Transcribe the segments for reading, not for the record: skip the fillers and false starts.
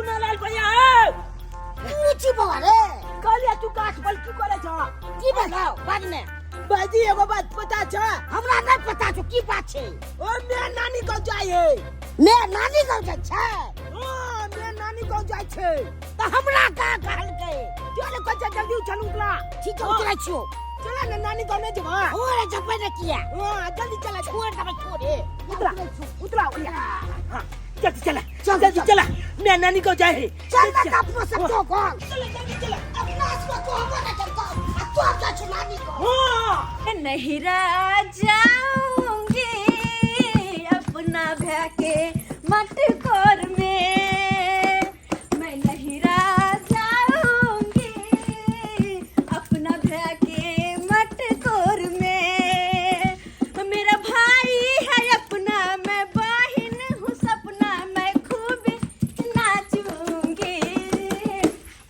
चुनालाल भैया ए तू छी बौआ रे कहलिया तू गाछ पर की करे छ की भेलौ बाज ने भाईजी एगो बात पता छ हमरा नहीं पता छौ की बात छै ओ मेरा नानी गाँव जाय है मे नानी गाँव जाइ छै हाँ मेरा नानी गाँव जाय छै तऽ हमरा का कहलकै चल कच्चा जल्दी चलू उतरा ठीक छै उतरै छियौ चला ना नानी गाँव नहीं जबा हो रे जबै ने किया हाँ जल्दी चला छोड़ देबै छोड़े उतरा उतरा हाँ जल्दी चला चल, जल्दी चल। चला मेरा नानी गाँव जाए है चल ना तऽ अपनो सब तो घर चला जल्दी चला अपना सब तो हमर ने चलतौ आ तू जाइ छौ नानी गाँव हाँ नहिरा जाऊंगी अपना भैया के मटकोर में मैं नहिरा जाऊंगी अपना भैया के मटकोर में मेरा भाई है अपना मैं बहन हूँ सपना मैं खूब नाचूंगी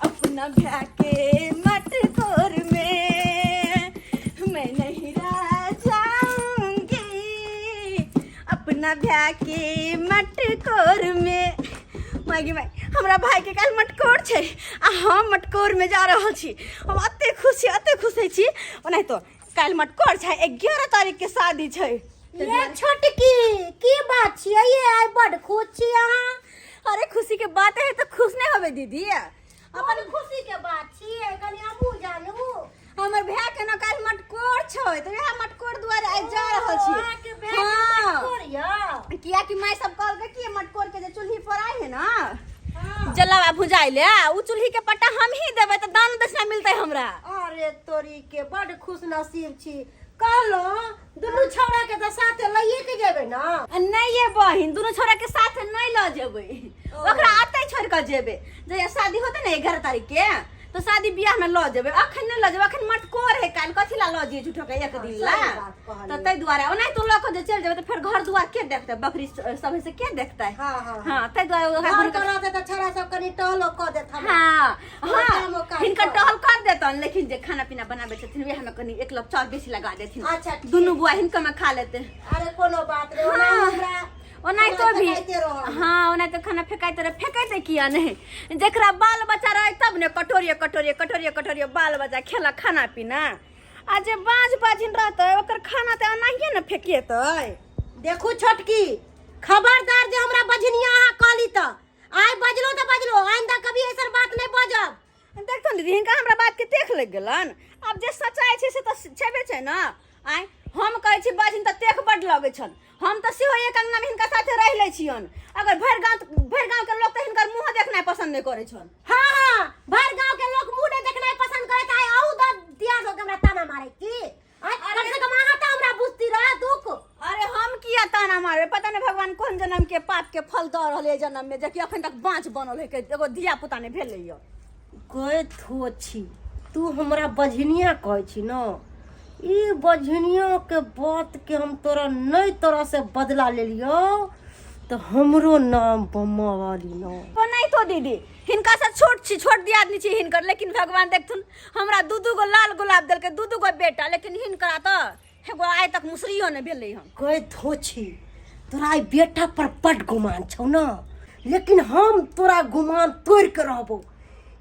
अपना भैया के मटकोर में मैं नहिरा जाऊंगी अपना भैया के मटकोर में माय गे माय हमरा भाई के काल्हि मटकोर छै आ हम मटकोर में जा रहल छी हम एते खुश छी एते खुश होइ छी ओनाहितो काल्हि मटकोर छै 11 तारीख के शादी छै ये छोटकी की बात छियै ये आइ बड खुश छी अहाँ अरे खुशी के बात है तऽ खुश नहि होबै दीदी अपन खुशी के बात छियै कनि हमहूँ जानू हमर भाय के ना काल्हि मटकोर छै तऽ वएह मटकोर दुआरे आइ जा रहल छी अहाँके भाय के हाँ। मटकोर यऽ कियाकि माय सब कहलकै कि मटकोर के जे चूल्ही पर आइ है ना जलावा भुजाइ ले उ चूल्ही के पट्टा हम ही देबै तऽ दान दक्षिणा मिलतै हमरा अरे तोरी के बड खुश नसीब छी कहलहुँ दुनू छौड़ा के तऽ साथे लइए के जेबै ने आ नहि ये बहिन दुनू छोरा के साथ नहि लऽ जेबै ओकरा अतै छोड़ि कऽ जेबै जहिया शादी होतै ने 11 तारीख के तो शादी बियाह में लऽ जेबै अखन नहि लऽ जेबै अखन मटकोर है काल्हि कथी ला लऽ जइए झूठो के एक दिन ला सही बात कहलियै। तऽ ताहि दुआरे ओनाहितो लऽ कऽ जे चलि जेबै तऽ फेर घर दुआर के देखतै बकरी सब से के देखतै हाँ, हाँ। हाँ ताहि दुआरे ओकरा घर दुनू के- पर रहतै तऽ छौड़ा सब कनि टहलो कऽ देत हमरा हाँ कामो हाँ काज हिनकर कर। टहल कर देतन लेकिन जे खाना पीना बनाबै छथिन वएह में कनि एक लब चाउर बेसी लगा देथिन अच्छा, ठीक। दुनू बुआ हिनकर में खा लेते अरे कोनो बात नहीं ओना हाँ। हमरा ओनाहितो हमरा भी फेकाइते रहल। हाँ ओनाहितो खाना फेकाइते रहे फेकाइते किया नहीं जकरा बाल बच्चा रहे तब ने कटोरिये कटोरिये कटोरिये कटोरिये बाल बच्चा खेलक खाना पीना आ जे बाँझ बाझिन रहतै ओकर खाना तऽ ओनाहिए ने फेकिएतै देखू छोटकी खबरदार जे हमरा बजनिया अहाँ कहली तऽ आइ बजलो तऽ बजलो आइंदा कभी ऐसन बात नहीं बजब देखतो दीदी हिनका हमरा बात के देख लग गेलन आब जे सच्चाइ छै से तऽ छेबे छै ने आँय हम कहै छी बाजिन तऽ तेख बड्ड लगै छन हम तऽ सेहो एक अंगना मे हिनका साथे रहि लै छियन अगर भरि गाँव भरि गाँव के लोक तऽ हिनकर मुँह देखनाइ पसन्द नहि करै छन हाँ हाँ भर गांव के लोग मुंह नहीं देखना पसंद करे आइ अहू द दिया दो हमरा ताना मारे की आइ कम से कम अहाँ तऽ हमरा बुझती रह दुख अरे हम किया ताना मारबै पता नहि भगवान कोन जन्म के पाप के फल दऽ रहल है जन्म में जेकि अखन तक बाँझ बनल है के एगो धिया पुता नहि भेलै यऽ गए थो छी तू हमरा बझनिया कहै छी न ई बझनिया के बात के हम तोरा नहीं तोरा से बदला लेलियो तो हमरो नाम बम्मा वाली न ओ नहीं तो दीदी हिनका से छोट छी छोट दियादनी छी हिनकर लेकिन भगवान देखथुन हमरा दू दू गो लाल गुलाब देलकै दू दू गो बेटा लेकिन हिनकरा तऽ एगो आइ तक मुसरियो नहि भेलै हन गए धो छी तोरा ई बेटा पर बड गुमान छौ न लेकिन हम तोरा गुमान तोड़ के रहबो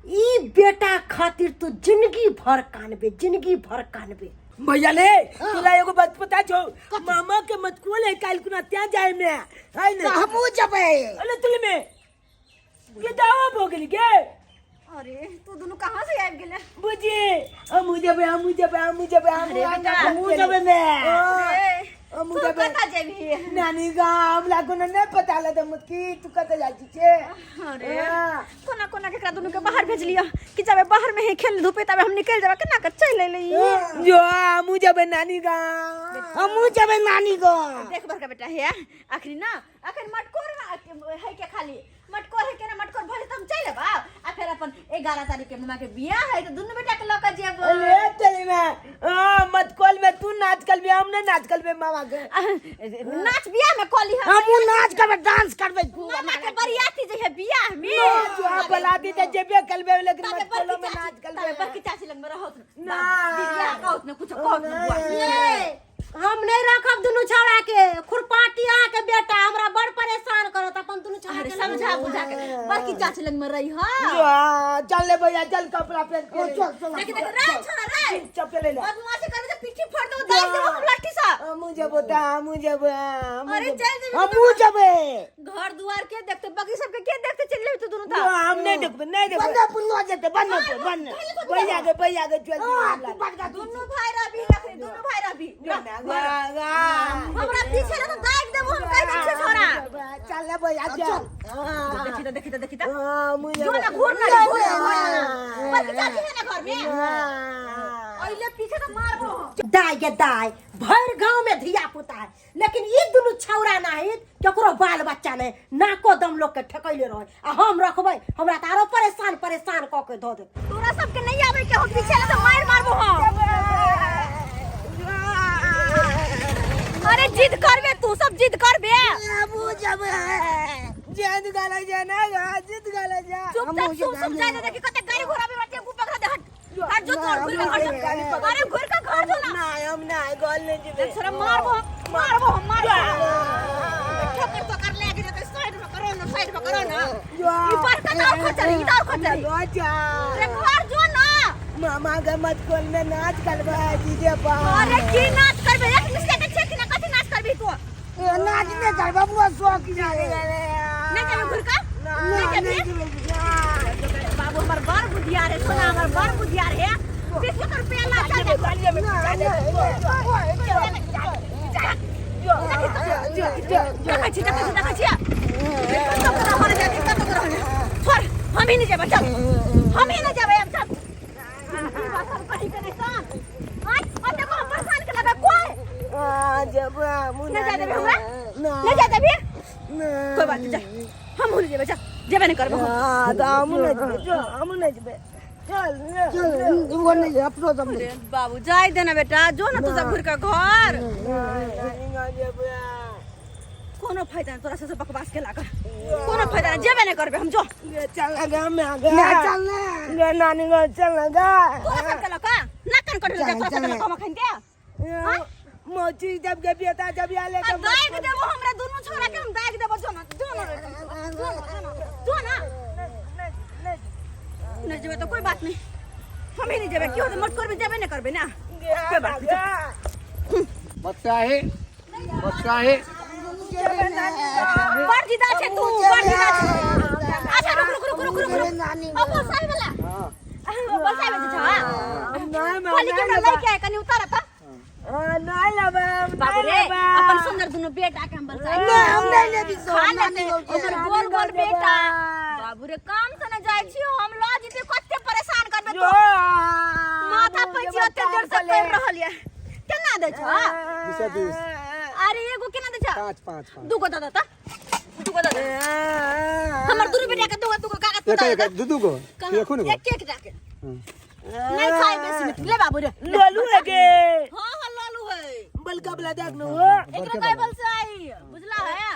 ई बेटा खातिर तू जिंदगी भर कानबे जिंदगी भर कानबे भैया ले तोरा एगो बात पता छौ मामा के मत कोल है काल कुना त्या जाए में है ने हमहूँ जेबै अरे तुल में के दावा भो गेली के अरे तू दुनू कहाँ से आबि गेले बुझी हमहूँ जेबै हमहूँ जेबै हमहूँ जेबै अरे बेटा, हमहूँ जेबै मैं अरे, हमहूँ तू जेबै कतऽ जेबही नानी गाँव हमरा कोनो नहि पता लगतै मुटकी तू कतऽ जाइ छी से अरे हाँ। कोना कोना केकरा दुनू के बाहर भेजलियो कि जाबे बाहर में ही खेल धूपे तबे हम निकल जेबे केना के चल एलै जो हमहूँ जेबै नानी गाँव हमहूँ जेबै नानी गाँव देख बड़का बेटा हे अखनी ना अखन मटकोर में है के खाली मटकोर है के ना मटकोर भले त हम चल एबा आ फेर अपन 11 तारीख के मामा के बियाह है त दुनू बेटा के ल के जेब अरे तेरी में हाँ मत कॉल में तू नाच कल भी हम नहीं नाच कल भी मामा के नाच बियाह में कली हम हमहूँ नाच करबै डांस करबै मामा के बरियाती जे है बियाह में जो आप बुलाती थे जेबे कल भी लेकिन तबे मत कॉलो बड़की में चाची नाच कल तबे भी बड़की चाची लग में रहत ना। दीदी कहत न कुछ कहत न बुआ ये हम नहीं रखब दुनू छौड़ा के खुरपाटी अहाँ के बेटा हमरा बड़ परेशान करत अपन दुनू छौड़ा अरे के समझा बुझा के बड़की चाची लग में रही हां जो, चल ले भैया चल कपड़ा पहन के चल चल देख देख रे छोरा रे चप्पल ले ले बदमाशी करबे तो पीठी फोड़ दो दाई देबो हम लाठी सा मुझे बता मुझे अरे चल जेबे हम मुझे घर दुआर के देखते बाकी सबके के देखते चल ले तो दोनों था हम नहीं देखबे नहीं देखबे बंदा पुन्नो जेते बन्ना पे बन्ना भैया के भैया के चल तू बंद कर दोनों भाई रवि रख दोनों भाई रवि हमरा पीछे ना तो दाग देबो हम कह छी छोरा चल ले भैया चल देखी तो देखी तो देखी तो मुझे जो ना घूर ना घूर ना बड़की चाची है ना घर में ओइले पीछे तो मारबो हम। दाय गे दाय भर गांव में धिया पुता है लेकिन ई दुनू छौड़ा नाही केकरो बाल बच्चा नहीं नाको दम लोग के ठकैले रहे आ हम रखबै हमरा तऽ आरो परेशान परेशान कऽ के धऽ देत तोरा सबके नहीं आवे के हम पीछे ना तो मार मारबो हम अरे जिद करबे तू सब जिद करबे जिद गाला जा ना जिद गाला जा चुप चाप तू सब जाए दे कि कते गाड़ी घोड़ा भी टेम्पू पकड़ा दे हट हट जो तोर घुर के घर जो अरे घुर के घर जो ना ना हम ना गोल नहीं जेबे देख छोरा मारबो हम मारबो हम मारबो ठोकर तो कर ले के जते साइड में करो ना साइड में करो ना ई पर का दाव खचरी ई दाव खचरी जा अरे घर जो ना मामा के मत खोल में नाच करबा जीजे पा अरे की नाच करबे एक मिसले के छेक ना कथी नाच करबी तू नाच नहीं कर बाबू शौक नहीं जाबे घुर का नहीं जाबे बाबू हमर बड़ बुधियार है सोना हमर बड़ बुधियार है 20 रुपया ला चल देखै छी देखै छी देखै छी कतऽ कतऽ होने जाय कतऽ कतऽ होने छोड़ हम ही नहीं जेबै चल हम ही नहीं जेबै अब चल ई बात हम कहीं के नहीं सन आय और देखो हम परेशान के लगा कोई नहीं जाय देबे हमरा नहीं जाय देबे कोई बात नहीं जा हम भूल जेबै चल जेबै नहीं करबो हम चल वो नहीं अपनो दम नहीं बाबू जाय देना बेटा जो ना तू सब घुर के घर कोनो फायदा नहीं तोरा से बकवास के लागा कोनो फायदा नहीं जेबे नहीं करबे हम जो चल लगा मैं ना चल ना नानी को चल लगा तोरा सब के लका ना कन कटल जा तोरा सब के लका हम खन के मोची जब के पियता जब या ले आ दाग देबो हमरा दुनु छोरा के हम दाग देबो जो ना जो ना जो ना जो ना नहीं जेबे तो कोई बात नहीं हम ही नहीं जेबे क्यों मत करबे जेबे नहीं करबे ना कोई बात नहीं बच्चा है बच्चा है बड़ जिदा छे तू बड़ जिदा छे अच्छा रुक रुक रुक रुक रुक रुक नानी अब बसाई वाला बसाई वाला छा नहीं खाली के हमरा लइके आए कनी उतार त नहीं लबे बाबू रे अपन सुंदर दुनु बेटा के हम बसाई ना हम नहीं लेबी सो खा नानी लेते गो ओकर गोल गोल बेटा बाबू रे काम से न जाय छी हम ल जीते कते परेशान करबे तू माथा पैची ओते देर से कर रहल ये केना दै छ 220 अरे एगो केना दै छ पाँच पाँच पाँच दूगो द द त दूगो द द हमर दुनु बेटा के दूगो दूगो कागज एक पर एक दू दू गो कि एको ने गो एक एक टाके नहीं खाए बेसी मिठ ले बाबू रे लोलू है के हां हां लालू है बलका बला देख नो एकरा काय बल से आई बुझला है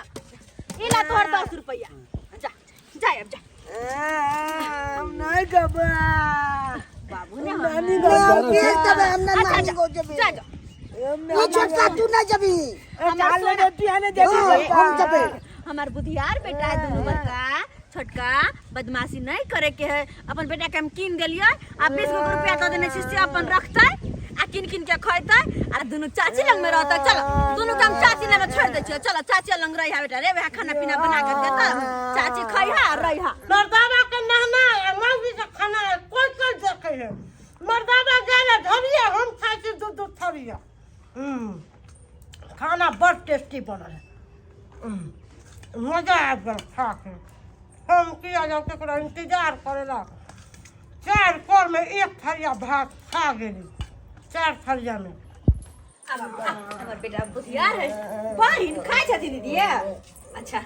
ई ला तोहर 10 रुपया जा जा अब जा नहीं कबा बाबू ने नानी ना के तब हम ना अच्छा नानी जा गो जबे जा जा ई छोटका तू ना जबी चाल ले तू आने जबी हम जबे हमार बुधियार बेटा है दुनू बड़का छोटका बदमाशी नहीं करे के है अपन बेटा के हम कीन देलियै आ 20 गो रुपया दऽ देने छी से अपन रखतै आ किन किन के खैतै आ दुनू चाची लग में रहतै चलो दुनू के हम चाची लग में छोड़ दै छियै चलो चाची लग रहिहा बेटा रे वएह खाना पीना बना के देतै चाची खैहा आ रहिहा मर्दावा के नहना आ मौगी के खाना कोई कोई देखे है मर्दावा जाए धरिया हम खाए छी दू दू थरिया खाना बड़ टेस्टी बनल है मजा आबि गेल खा के हम किया जाऊ केकरो इंतजार करेला चार कोर में एक थरिया भात खा गेली चार थरिया में हमर बेटा बुधियार है बहिन खाइ छथिन दीदी अच्छा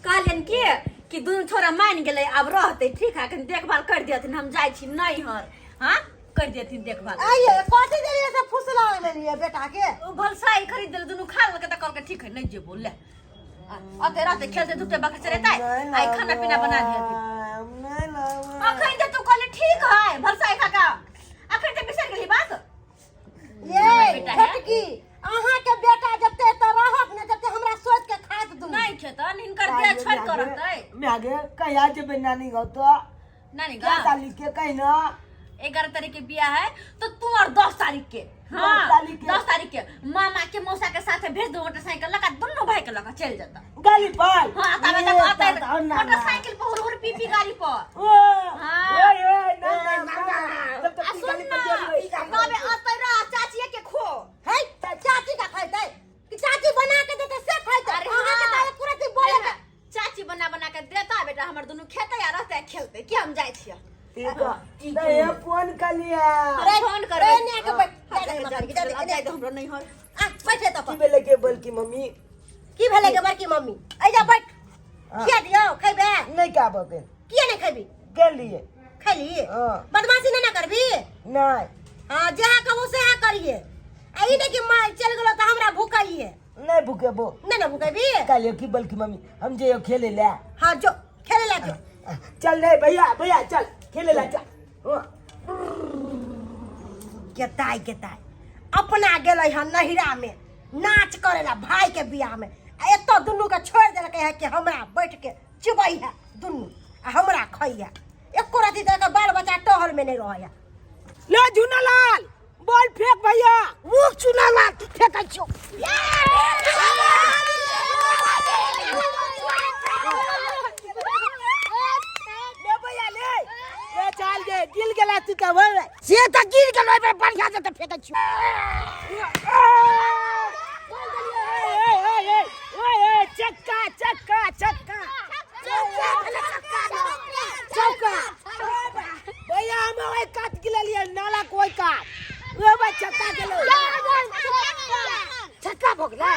कहलियन कि कि दुनू छोरा मान गेलै आब रहतै ठीक है कनि देखभाल कर दियथिन हम जाइ छी नैहर हाँ कर दियथिन देखभाल आइए कथी देलिए से फुसला लेलिए बेटा के ओ भलसाई खरीद देल दुनू खा लेलकै तऽ कहलकै ठीक है नहीं जेबो ले अते रहतै खेलते धूपते बकरी चरेतै आइ खाना पीना बना दियथिन अखन तऽ तू कहली ठीक है भलसाई खा का अखन तऽ बिसरि गेली बात ये बेटा है। छोटकी अहाँ के खेतन हिनकर बियाह छोड़ कर रहतै। मैं आगे कहिया जेबै नानी गाँव तो? नानी क्या गाँव तारीख के कहीं ना? 11 तारीख के बियाह है तो तू और 10 तारीख के। हाँ। 10 तारीख के। 10 तारीख के मामा के मौसा के साथे भेज दो मोटरसाइकिल लगा, दुनू भाई के लगा चल जाता। गाड़ी पर? हाँ, तबे तक आते मोटरसाइकिल पर हुर हुर पी पी गाड़ी पर। ओ। हाँ। ओए ओए, ना ना ना, तब आ तक सुन गाड़ी ना, पर चढ़ तबे आते रह चाची के खो। है चाची का खैतै कि चाची बना के देतै से खैतै? अरे अहाँ के हाँ। तऽ पूरा दिन बोले के। चाची बना बना के देता बेटा हमर, दुनू खेते आ रहते खेलते कि हम जाइ छियै। ठीक है, तो ये फोन कर लिया। हम फोन करबै। रे, ने के बैठ। हाँ, जा दे, जा जा दे, दे, जा दे, हमरो नहीं होय। आ बैठे तऽ की भेलै के बल्कि मम्मी? की भेलै के बड़की मम्मी? ऐ जा बैठ। हाँ। खिया दियौ, खैबे? नहीं, क्या बके। किया नहीं खैबी? के लिए। खैली? हाँ। बदमाशी नहीं ना करबी? नहीं। हाँ, जहाँ कहबो सेहा करिए। आ ई नहीं कि माँ चल गेलो तऽ हमरा भूखाइए। नहीं भूखे बो। नहीं ना भूखेबी? कल की बल्कि मम्मी, हम जे खेले ले। हाँ, जो खेले ला जो। चल रे भैया, भैया चल, खेले ला चल। हाँ। गेताय गेताय, अपना गेलै हन नहिरा में नाच करेला भाई के बियाह में आ एतऽ दुनू के छोड़ि देलकै है कि हमरा बैठ के चुबै है दुनू आ हमरा खै है। एको रति तऽ एकर बाल बच्चा टहल में नहीं रहै है। ले झूनालाल, बॉल फेंक भैया। मुख चुनाला फेंकै छियौ। ले भैया, ले ले, चल गे, गिल गेला तू तो बोल। से तऽ गिर गेलो, एहि बेर बढ़िया से तऽ फेंकै छियौ। चक्का चक्का चक्का चौका भैया, हम ओइ कात गिरलियै, नाला के ओइ कात। ओ भाई, चक्का गेलो। छक्का भऽ गेलै।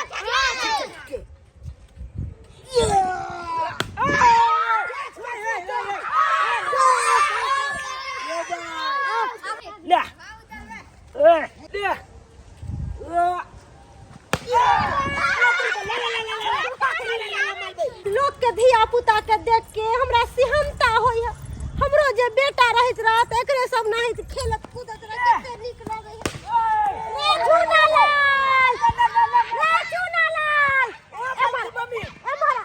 ले ए, ले ए। लोग के धिया पुता के देख के हमरा सिहनता होय है। हमरो जे बेटा रहैत रहत, एकरे सब नाहित खेलत कूदत रहत, कते नीक लगै है। रे झूनालाल, रे झूनालाल, ओ मम्मी। एम्हर।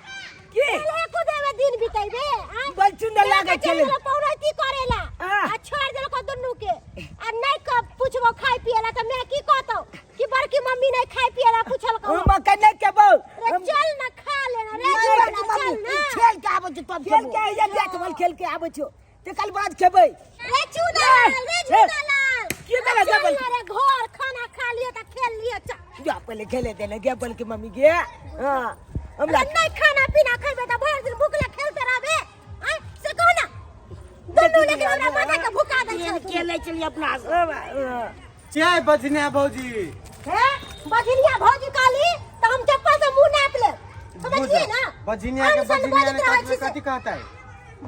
की? खेले कूदे में दिन बितेबे आँय? बड़ सुंदर लागे चल खेले। गेलो पौरैती करेला। हाँ। आ छोड़ देलको दुनू के आ नहीं क पूछबो खाय पिएला त मैं की कहतौ कि बड़की मम्मी नहीं खाय पिएला पूछल कहो। हम कने के बौ। रे चल ना, खा लेना रे बड़की झूना, चल मम्मी ना। खेल के आबै छी तब खेल खेबो। के आइया, बैट बॉल खेल के आबै छौ, तेकर बाद खेबै। रे चूनालाल, रे झूनालाल। की करे चल जा? ना रे घर, खाना खा लिए त खेल लिए, चल। जा, पहले खेले देले गे बल्कि मम्मी गे। हां, हमरा नहीं खाना पीना खेबे त भर दिन भूखले खेलते रहबे आय, से कहो ना। दुनू लेकिन हमरा माथा के भूखा दै छै। खेलै छलियै अपना। जय बजनिया भौजी। हे बजनिया भौजी कहली त हम चप्पल से मुंह नाप लेब, समझलिए ना? बजनिया के अनसन बजनिया ने बजैत रहै छी से। कथी कहता है?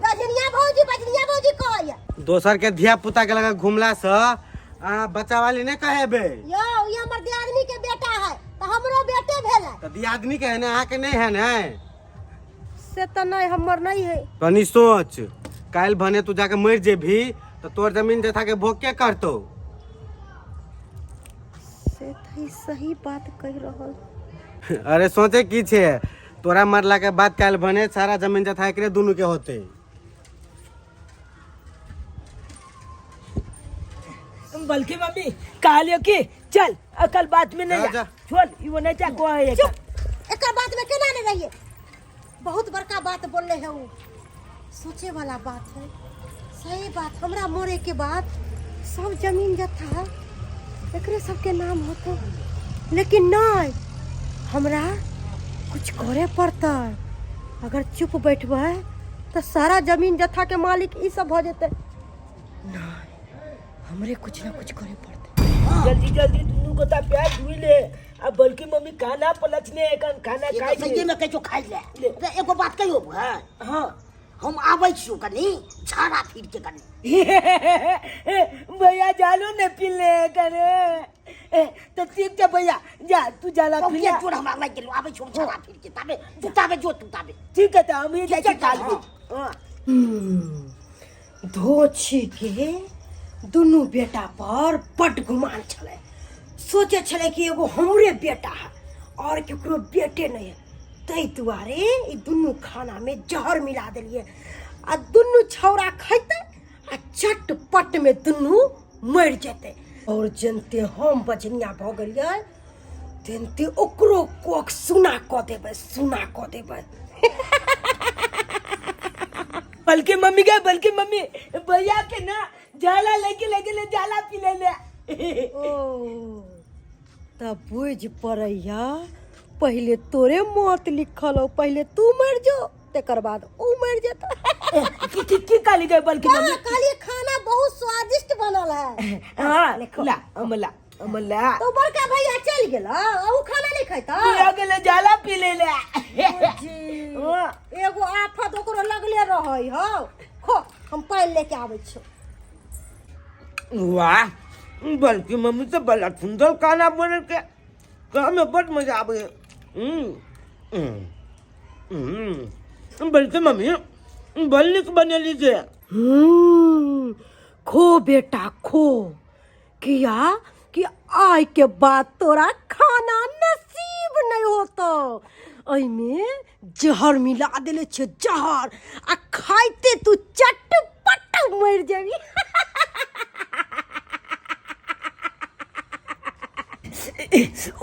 बजनिया भौजी, बजनिया भौजी कहैया। दोसर के धिया पुता के लगा घुमला से अहाँ बच्चा वाली नहीं कहेबे। यौ, ई हमर दियादनी के बेटा है त हमरो बेटे भेलै। तो दियादनी के है ना, अहाँ के नहीं है ने? से त नहीं, हमर नहीं है। तनी सोच, काल्हि भने तू जाके मरि जेबही तो तोर जमीन जथा के भोग के करतो? से त ई सही बात कहि रहल। अरे सोचे की छे? तोरा मरला के बाद काल्हि भने सारा जमीन जथा एकरे दुनू के होते। बल्कि मम्मी कहलियो कि चल, अकल बात में नहीं जा, जा। जा। छोड़, इहो नहीं जा को है। चुप, एकर बात में केना नहीं रहिए? बहुत बड़का बात बोलले है उ, सोचे वाला बात है। सही बात, हमरा मरे के बाद सब जमीन जथा एकरे सबके नाम होता। लेकिन नहीं, हमरा कुछ करे पड़तै। अगर चुप बैठबै तऽ सारा जमीन जथा के मालिक ई सब भऽ जेतै। नहीं, हमरे कुछ ना कुछ करे पड़तै। जल्दी जल्दी दुनू गोटा प्याज धुई ले आ बल्कि मम्मी खाना पलचने एखन खाना से खाइ तऽ सहिए में कहै छौ खाइ ले। ले। रे, एगो बात कहियौ? हाँ? हाँ। हम आबै छियौ कनी झाड़ा फिर के कनी। भैया जालू ने पी ले करे तो ठीक छै भैया, जा तू जाला पी ले। चोर चोर हमरा लागि गेलो, आबै छियौ झाड़ा फिर के, ताबे तू ताबे जो तू ताबे। ठीक है, तो हम ही जाइ छी। ठीक छै, काल हाँ। धोछी के दुनू बेटा पर बड्ड गुमान छलै। सोचे छलै कि एगो हमरे बेटा है और केकरो बेटे नहीं है। ताहि दुआरे ई दुनू खानामे जहर मिला देलियै आ दुनू छौड़ा खैतै आ चटपटमे दुनू मरि जेतै और जनते हम बजनिया भऽ गेलियै तेनते ओकरो कोख सुना कऽ देबै, सुना कऽ देबै। बल्कि मम्मी के, बल्कि मम्मी भैया के ना जाला लेके लेके ले जाला पी ले ले। ओ तब बुझ पड़ैया पहिले तोरे मौत लिखल हो, पहिले तू मर जो तेकर बाद ऊ मर जेता। की की की काली गए बल्कि मम्मी? कहलिए खाना बहुत स्वादिष्ट बनल है। हाँ ला अमला अमला। तो बड़का भैया चल गेला, ऊ खाना नहीं खाता। भैया के ले जाला पी ले ले। जी एगो आफत ओकरो लगले रहै हौ। खो, हम पानि लेके आबै छियौ। वाह बल्कि मम्मी तो बड़ा सुंदर खाना बने के खाने में बड़ मजा आवे। बल्कि मम्मी बड़ नीक बनेली छै। खो बेटा खो, किया कि आय के बाद तोरा खाना नसीब नहीं होतो। एहिमे जहर मिला देले छै जहर, आ खाइते तू चटपट मरि जेबी। ओ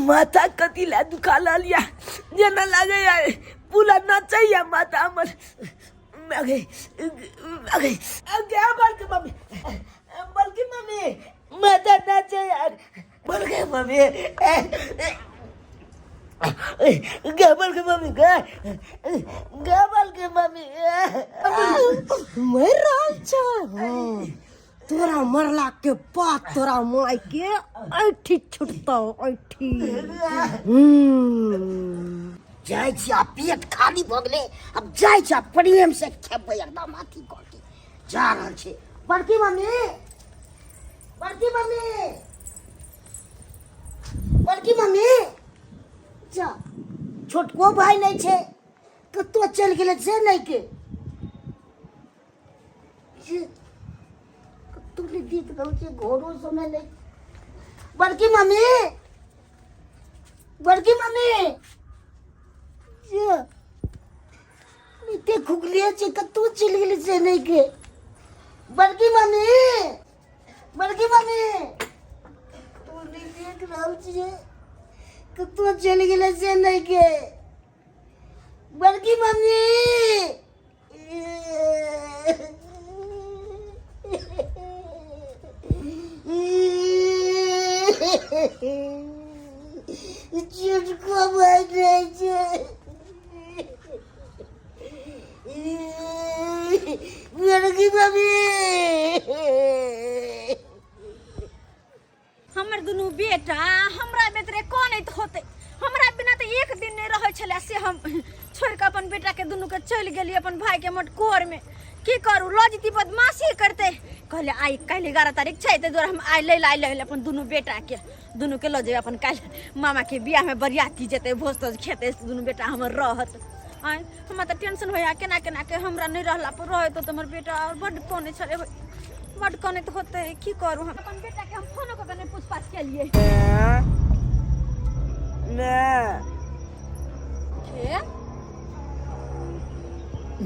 माथा कथी ला दुखा लिया जेना लागे यार पूरा नचैया माथा हमर। अगे अगे अगे बल्कि मम्मी, बल्कि मम्मी माथा नचे यार। बल्कि मम्मी गे, बल्कि मम्मी गे गे, बल्कि मम्मी मरि रहल छै। हाँ, तोरा मरला के बाद तोरा माय के ऐठी छुटतौ ऐठी। जाइ छी, आब पेट खाली भऽ गेलै, आब जाइ छी, आब प्रेम से खेबै एकदम अथी कऽ के जा रहल छी। बड़की मम्मी, बड़की मम्मी, बड़की मम्मी जा। छोटको भाय नहि छै, कतौ चलि गेलै से नहि के जे कतौ नहि देख रहल छै, घरो समय नहि। बड़की मम्मी, बड़की मम्मी जे एते खुगले छै, कतौ चलि गेलै से नहि के। बड़की मम्मी, बड़की मम्मी तू नहि देख रहल छियै, कतौ चलि गेलै से नहि के। बड़की मम्मी छोटको भाय नहि छै। बड़की मम्मी हमर दुनू बेटा हमरा बेतरे कनैत होतै, हमरा बिना तऽ एक दिन नहि रहै छलै, से हम छोड़ि कऽ अपन बेटाके दुनूके चलि गेली अपन भायके मटकोरमे। की करू, लऽ जैती बदमाशी करतै। कहले आइ काल्हि 11 तारीख छै, ताहि दुआरे हम आइ लै लए आयल अपन दुनू बेटाके, दुनूके लऽ जेबै अपन काल्हि मामाके बियाहमे, बरियाती जेतै, भोज तोज खेतै, दुनू बेटा हमर रहत। आँय हमरा तऽ टेंशन होइए केना केना के हमरा नहि रहला पर रहैत तऽ हमर बेटा आओर बड्ड कनै छलै, बड्ड कनैत होतै। की करू, हम अपन बेटाके हम फोनो कऽ के नहि पूछपाछ केलियै। के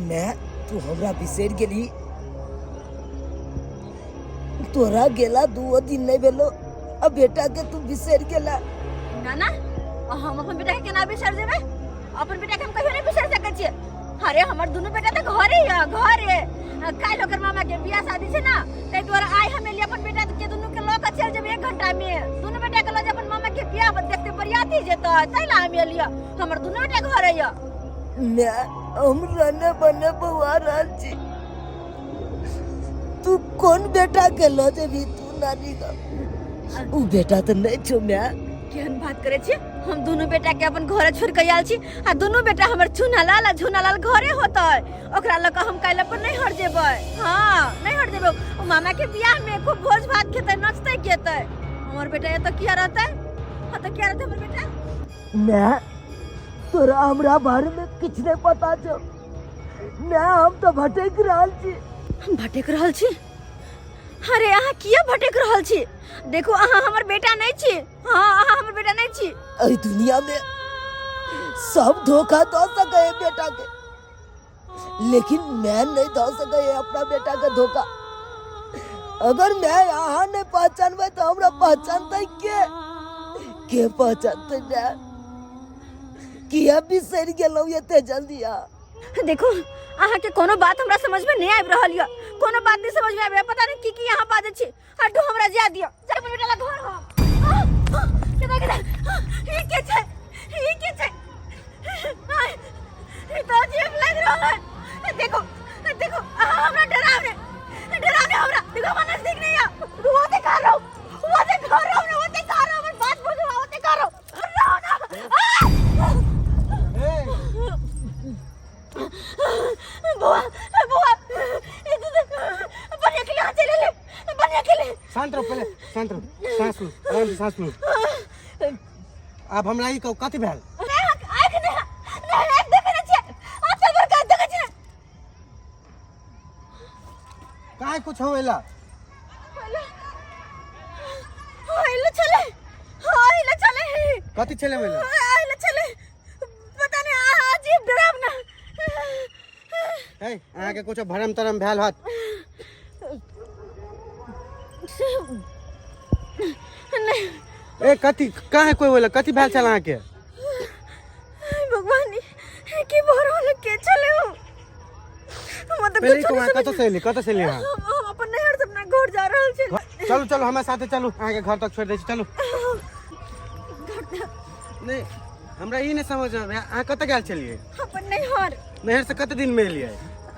मैं तू हमरा बिसरि गेली? तोरा गेला 2 दिन नहीं भेलो आ बेटा के तू बिसरि गेला। ना ना, हम अपन बेटा के केना बिसरि जेबै? अपन बेटा के हम कहियो नहीं बिसरि सकै छियै। अरे हमर दुनू बेटा तऽ घरे यऽ, घरे। काल्हि ओकर मामा के बियाह शादी छै ना, ताहि दुआरे आइ हम एलियै अपन बेटा के दुनू के लऽ के चलि जेबै 1 घंटा में। दुनू बेटा के लऽ जे अपन मामा के बियाह देखते बरियाती जेतै, ताहि ला हम एलियै। हमर दुनू बेटा घरे यऽ। मैं हम रहने बने बौआ रहल छी, तू कोन बेटा के लऽ जेबही तू नानी का? उ बेटा तऽ नहि छौ माय। केहन बात करै छी? हम दुनू बेटा के अपन घरे छोड़ के आयल छी आ दुनू बेटा हमर चूना लाल आ झूना लाल घरे होतै। ओकरा लऽ कऽ हम काल्हि अपन नहीं हट जेबै। हाँ नहीं हट जेबै। ओ मामा के बियाह में खूब भोज भात खेतै, नचतै गेतै। हमर बेटा एतऽ किया रहतै? हाँ तऽ किया रहतै हमर बेटा? माय तोरा हमरा बारे में किछु नहीं पता छौ। माय हम तऽ भटकि रहल छी। हम भटकि रहल छी? अरे अहाँ किया भटकि रहल छी? देखू अहाँ हमर बेटा नहीं छी। हाँ अहाँ हमर बेटा नहीं छी। एहि दुनिया में सब धोखा दऽ सकै है बेटा के, लेकिन मैं नहीं दऽ सकै है अपना बेटा के धोखा। अगर मैं अहाँ नहीं पहचानबै तऽ हमरा पहचानतै के? के पहचानतै? मैं किया बिसरि गेलहुँ एते जल्दी अहाँ? देखू, अहाँके कोनो बात हमरा समझ में नहीं आबि रहल यऽ, कोनो बात नहीं समझ में आबि रहल, पता नहीं की की अहाँ बाजै छी। हटू, हमरा जा दिअ, जा अपन बेटा ला घर। हम केना केना ई के छै? ई के छै? ई तो अजीब लग रहल है। देखो देखो, अहाँ हमरा डरावने डरावने हमरा। देखो, हमरा नजदीक नहीं आ। वो देखा रहो, वो देखा रहो, वो देखा रहो, हमर बात बुझो, वो देखा रहो, रहो ना। बुआ, बुआ, बढ़िया के लिए चले ले, बढ़िया के लिए। शांत रहो, पहले शांत रहो, सांस लू, आराम से सांस लू। आब हमरा ई कहू, कथी भेल? नहीं, आँख नहीं, नहीं, आँख देखे नहीं छियै, आँख से बड़का देखे छियै। काहे कुछ होएला? होइला चले, होइला चले। कथी छले होइला? होइला चले, पता नहीं, अजीब डरावना। ए, अहाँके कुछ भरम तरम भेल होत? नहीं। ए, कथी, काहे कोई होइला? कथी भेल छल अहाँके? भगवान, की भऽ रहल? के चले हो? हम तऽ पहले कुछो कहू, नहीं अहाँ समझ। कतऽ से एली? कतऽ से एली अहाँ? हम अपन नैहर से अपना घर जा रहल छी। चलू चलू, हमरा साथे चलू, अहाँके घर तक छोड़ि दै छी, चलू। नहि, हमरा ई नहि समझ में अहाँ कतऽ गेल छलियै? अपन नैहर। नैहर से कते दिन में एलियै?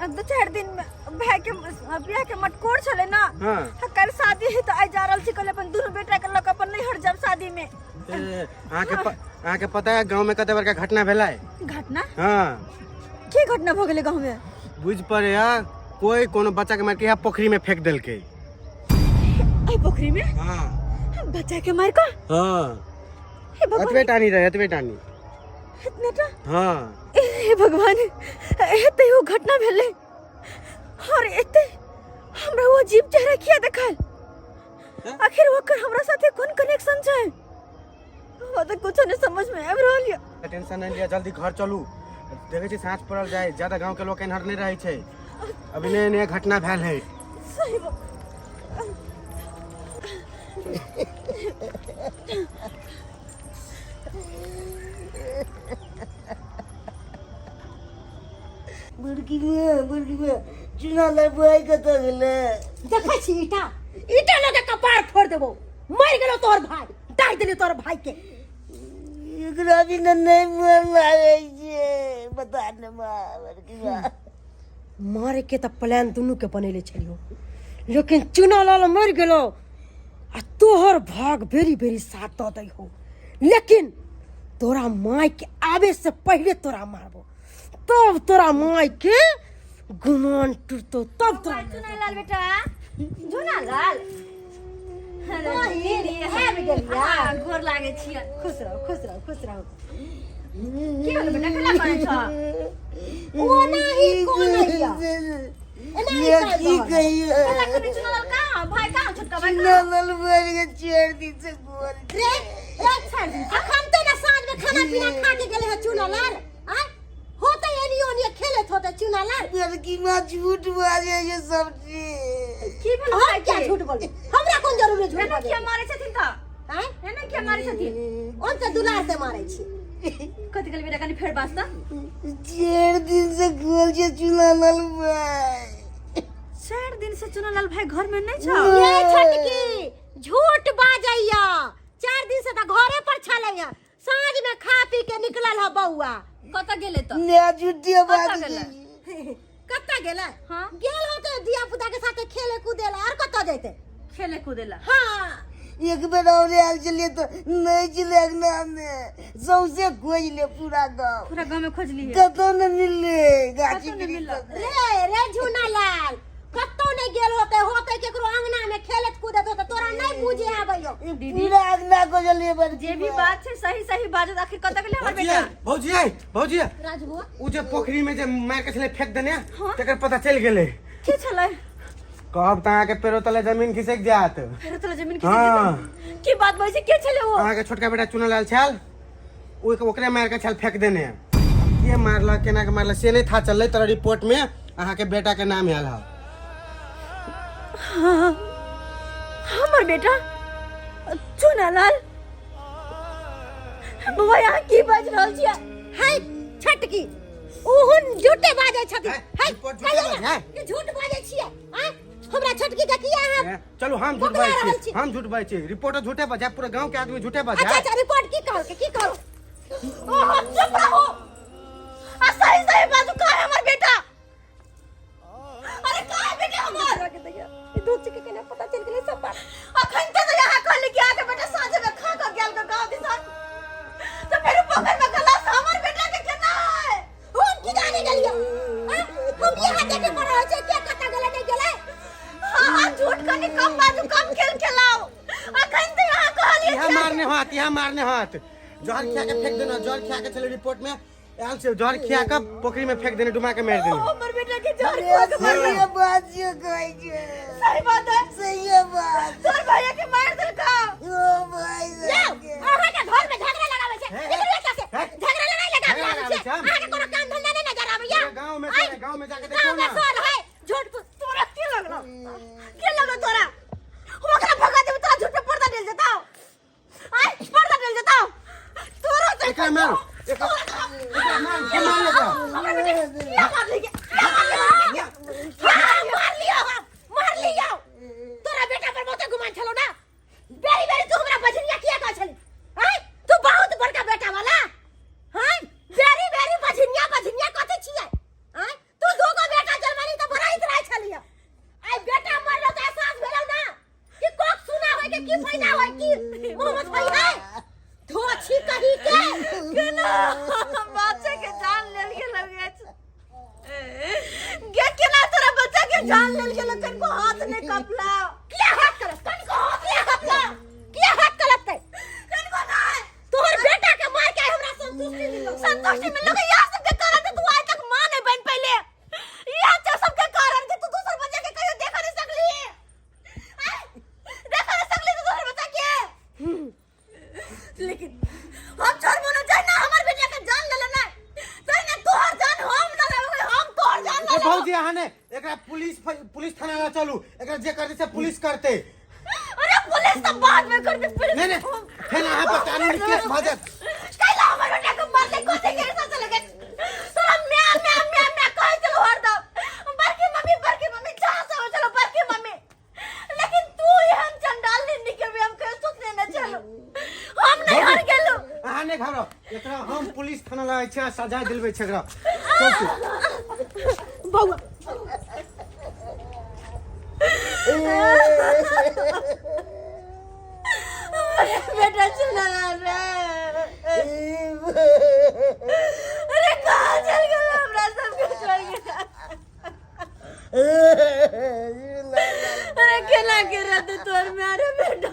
2-4 दिन में। भाई के बियाह के मटकोर छलै ना। हाँ। आ कल शादी है तऽ आइ जा रहल छी, कहले अपन दुनू बेटा के लऽ कऽ अपन नैहर जाब शादी में। ए, अहाँके पता है गाँव में कते बड़का घटना भेलै? घटना? हाँ। की घटना भऽ गेलै गाँव में? बुझि पड़े है कोई कोनो बच्चा के मार के यहाँ पोखरी में फेंक देलकै। एहि पोखरी में? हाँ। बच्चा के मार कऽ? हाँ। हे भगवान। एतबे टानी रहे, एतबे टानी। इतने टा? हाँ। हे भगवान, एते ओ घटना भेलै और एते हमरा वो अजीब चेहरा किया देखाल? आखिर ओकर हमरा साथे कोन कनेक्शन छै? हमरा तऽ कुछो नहीं समझ में आबि रहल यऽ। टेंशन नहीं लिया, जल्दी घर चलू। देखै छी साँझ पड़ल जाए, ज्यादा गांव के लोग एन्हर नहीं रहै छै। अभी नया नया घटना भेल है। सही बात। बड़की माँ, बड़की माँ, चुना लगवाई कतऽ गेलै? देखै छी ईटा, ईटा लऽ के कपार फोड़ देबो। मरि गेलो तोहर भाई, डाहि देलियो तोहर भाई के। एकरा बिना नहि मन लागै छै, बता ने माँ, बड़की माँ। मारे के तऽ प्लान दुनू के बनेले छलियो, लेकिन चुना लाल मरि गेलो आ तोहर भाग बेरी बेरी साथ दऽ दै हो, लेकिन तोरा माय के आवे से पहले तोरा मारबो, तब तोरा माय के गुमान टूटतो, तब तोरा। चुना लाल बेटा, चुना लाल, आबि गेलियै। हाँ, गोर लागै छियै। खुश रहो, खुश रहो, खुश रहो। की होलो बेटा, केना करै छ? ओनाही कोनैया, एनाही। ये की कहिए? केना करै? चुना लाल कहाँ? भाई कहाँ? छोटका भाई चुना कहाँ? लाल मरि के 4 दिन से गोल। रे रे, अखन तो ना साँझ में खाना पीना खा के गेले है चुना लाल। आय होते एनी ओनी खेलत होते चुना लाल। बड़की माँ झूठ बाजे छै सब चीज। की भेल हम भाई क्या के? झूठ बोलबे? हमरा कोन जरूरी झूठ एना बाजै? किया मारै छथिन तऽ? आय एना किया मारै छथिन? ओन से दुलार से मारै छी। कथी कहली बेटा, कनी फेर बाजता। 4 दिन से गोल छै चुना लाल भाई। 4 दिन से चुना लाल भाई घर में नहीं छौ? ये छोटकी झूठ बाजैया, 4 दिन से तऽ घरे पर छलैया, साँझ में खा पी के निकलल ह बौआ। कतऽ गेलै तऽ? नया झूठे बात। कतऽ गेलै? कतऽ गेलै? हाँ। गेल होते धिया पुता के साथे खेले कूदे ला, आर कतऽ जैते? खेले कूदे ला। हाँ। एक बेर और आयल छलियै तऽ नहि छलै अंगना मे, सौंसे खोज ले पूरा गाँव। पूरा गाँव में खोजली है? कतौ नहि मिललै गाछी कतौ नहि वृक्ष मिलल। सब। रे रे झूना लाल, कतौ नहि गेल होते, होते केकरो अंगना में खेलत कूदत होते, तोरा नहीं बुझे आबैयो। पूरा अंगना खोजलियै बड़की जे भी माँ। बात छै सही सही बाजत, आखिर कतऽ गेलै हमर बेटा? भौजी, भौजी, राजू बुआ। उ जे पोखरी में जे मार के छलै फेंक देने, तकर पता चलि गेलै। के छलै? कहब तऽ अहाँके पेरो तले जमीन खिसकि जायत। फेर तोरा जमीन खिसक हाँ। जेतै? की बात बजै छै? के छलै ओ? अहाँके छोटका बेटा चुनलाल छल। ओकरे मारि के छल फेंक देने। के मारलक, केना के मारलक से नहि था चललै। तोरा रिपोर्ट में अहाँके बेटा के नाम आयल है। हाँ, हमर बेटा चुनालाल। बौआ, यहाँ की बाजि रहल छियै? है छटकी, ओहन झूठे बाजै छथिन। है, है रिपोर्ट झूठे कहियौ ने बाजै, है। कि झूठ बाजै छियै? आँय, हमरा छटकी के किया अहाँ चलू, हम झूठ बकरा बाजै रहल छी? छी। हम झूठ बाजै छी? रिपोर्टर झूठे बजाय, पूरा गांव के आदमी झूठे बजाय? अच्छा, रिपोर्ट की कहल, की कहल? ओ हम चुप रहू आ सही सही बाजू, कहाँ है हमर बेटा? अरे कहाँ है बेटा हमर? ई दूध के केना पता चलि गेलै सब बात? अखन ते तो यहाँ कहली कि आके बेटा साँझ में खा के गेल के गाँव दिसन, तो फिर पोखर में गला से हमर बेटा के केना है? हम की जाने गेलियै? आँय, हम यहाँ देखे पर रहल छियै के कतऽ गेलै नहि गेलै। हाँ, झूठ कनी कम बाजू, कम खेल खेलाओ। अखन ते यहाँ कहलिए यहाँ मारने हाथ, यहाँ मारने हाथ, जहर खिया के फेंक देना, जहर खिया के चले। रिपोर्ट में आयल छै, जहर खिया के पोखरी में फेंक देने, डुबा के मारि देने। हमर बेटा के जहर खुआ के मारल। सही बात जो कहै छै। सही बात है। सही बात। तोर भैया के मार देलका। ओ भाई जाओ, अहाँके घर में झगड़ा लगाबै छै। हे, निकलू एतऽ से। हे। झगड़ा लड़ाई लगाबै झगड़ा आबै लगाबै छै। छै हम। अहाँके कोनो काम धंधा नहि नजर आबैया। पूरा गाँव में आइ, से, गाँव में जाके देखियौ गाँव में ना। सर है झूठ तोरा के लगलो, के लगलो तोरा? हम ओकरा भगा देब, तोरा झूठ पे पर्दा डल जेतौ। आय, पर्दा डल जेतौ तोरा से। एकरा मार, एकरा एकरा मार, के मार एकरा? हमरा बेटा किया मार ली? किया मार ली? हाँ, मार लियो, हम मार लियो। तोरा बेटा पर बहुते गुमान छलो ना। बेरी बेरी तू हमरा बजनिया किया कहै छली? आँय, तू बहुत बड़का बेटा वाला। हाँ, बेरी बेरी बजनिया बजनिया कथी छियै? आँय, तू दूगो बेटा जन्मनी तऽ बड़ा इतराइ छलियै। आइ बेटा मरलो तऽ एहसास भेलौ ना कि कोख सुना होय के की फायदा होय, की मोहम्मद भाई है धोछी कही के। केना बच्चा के जान लेल गेल अछि गे? केना तोरा बच्चा के जान लेल गेल? कनको हाथ नहीं कपला। किया हाथ करत? कनको हाथ नहीं कपला। किया हाथ करत? कनको नहीं। तोहर बेटा के मार के हमरा संतुष्टि मिललो? संतुष्टि मिललो कि यह सब के कारण तू आज तक मां नहीं बन पहिले। यह सब के कारण कि तू दूसर बच्चा के कहियो देख नहीं सकली, आय, देख नहीं सकली तू दूसर बच्चा के। लेकिन हम छोड़बो ना चाहे ना हमर बेटा के जान ले लेना, चाहे ना तोहर जान हम ना लेबै, हम तोहर जान ना ए लेबै। भौजी, अहाँ ने एकरा पुलिस पुलिस थाना ला चलू। एकरा जे करते से पुलिस करते। अरे पुलिस तो बाद में करते, पुलिस। नहीं नहीं, फेर अहाँ पर कानूनी केस भऽ जायत। कैला हमर बेटा के मारले? कोथे के ऐसा चले गए? तोरा म्या म्या म्या म्या कहै चलो हरदम, बड़की मम्मी, बड़की मम्मी, जहाँ से हो चलो बड़की मम्मी। लेकिन तू एहन चंडाल निंदी के भी हम कहियो सोचने न चलो। हम नहीं हर गेलो। अहाँ नहि घबराउ, एकरा हम पुलिस थाना लाबै छी आ सजा दिलबै छी एकरा। चल तू। बौआ। बेटा चला रे, अरे कहाँ चल गेल? हमरा सबके छोड़ गेल। अरे केना के रहते तोर में? अरे बेटा।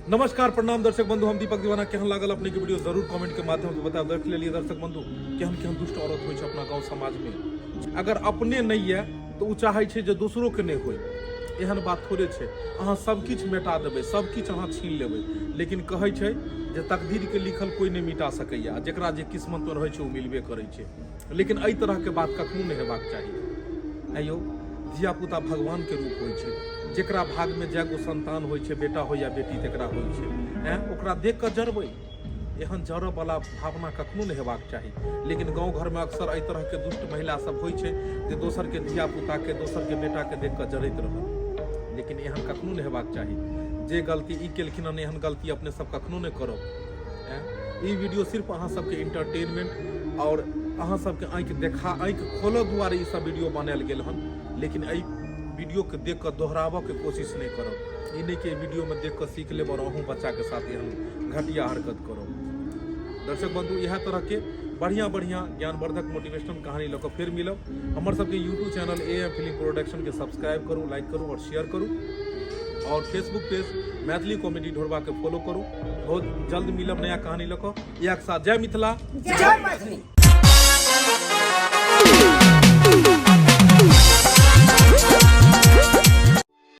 नमस्कार, प्रणाम दर्शक बंधु, हम दीपक दीवाना। केहन लागल अपने के वीडियो, जरूर कमेंट के माध्यम से बताब। देख लेलिए दर्शक बंधु, केहन केहन दुष्ट औरत होइ छै अपना गांव समाज में। अगर अपने नहीं है तो ओ चाहे छै जे दोसरो के नहीं होय। एहन बात थोड़े छै। अहाँ सब किछु मेटा देबै, सब किछु अहाँ छीन लेबै, लेकिन कहै छै जे तकदीर के लिखल कोई नहि मिटा सकैया। आ जेकरा जे किस्मत में रहै छै ओ मिलबे करै छै। लेकिन एहि तरह के बात कखनो नहि हेबाक चाही। आइयो धियापुता भगवान के रूप होइ छै। जेकरा भाग में जै गो संतान होइ छै, बेटा होइ या बेटी, तकरा होइ छै। ऐं ओकरा देख कऽ जरबै, एहन जरऽ वाला भावना कखनो नहि हेबाक चाही। लेकिन गाँव घरमे अक्सर एहि तरहके दुष्ट महिला सब होइ छै जे दोसरके धियापुताके, दोसरके बेटाके देख कऽ जरैत रहल। लेकिन एहन कखनो नहि हेबाक चाही। जे गलती ई केलखिन हन, एहन गलती अपने सब कखनो नहि करब। ऐं ई वीडियो सिर्फ अहाँ सबके इंटरटेनमेंट और अहाँ सबके आँखि देखा, आँखि खोलऽ दुआरे ई सब वीडियो बनायल गेल हन। लेकिन एहि वीडियोके देख कऽ दोहराबऽके कोशिश नहि करब। ई नहि कि एहि वीडियोमे देख कऽ सीख लेब और अहूँ बच्चाके साथ एहन घटिया हरकत करब। दर्शक बंधु, इएह तरहके बढ़िया बढ़िया ज्ञानवर्धक मोटिवेशनल कहानी लऽ कऽ फेर मिलब। हमर सबके YouTube channel A M film production के सब्सक्राइब करू, लाइक करू और शेयर करू और फेसबुक पेज मैथिली कॉमेडी ढोरबा के फॉलो करू। बहुत जल्द मिलब नया कहानी लऽ कऽ। इएह के साथ जय मिथिला, जय मैथिली।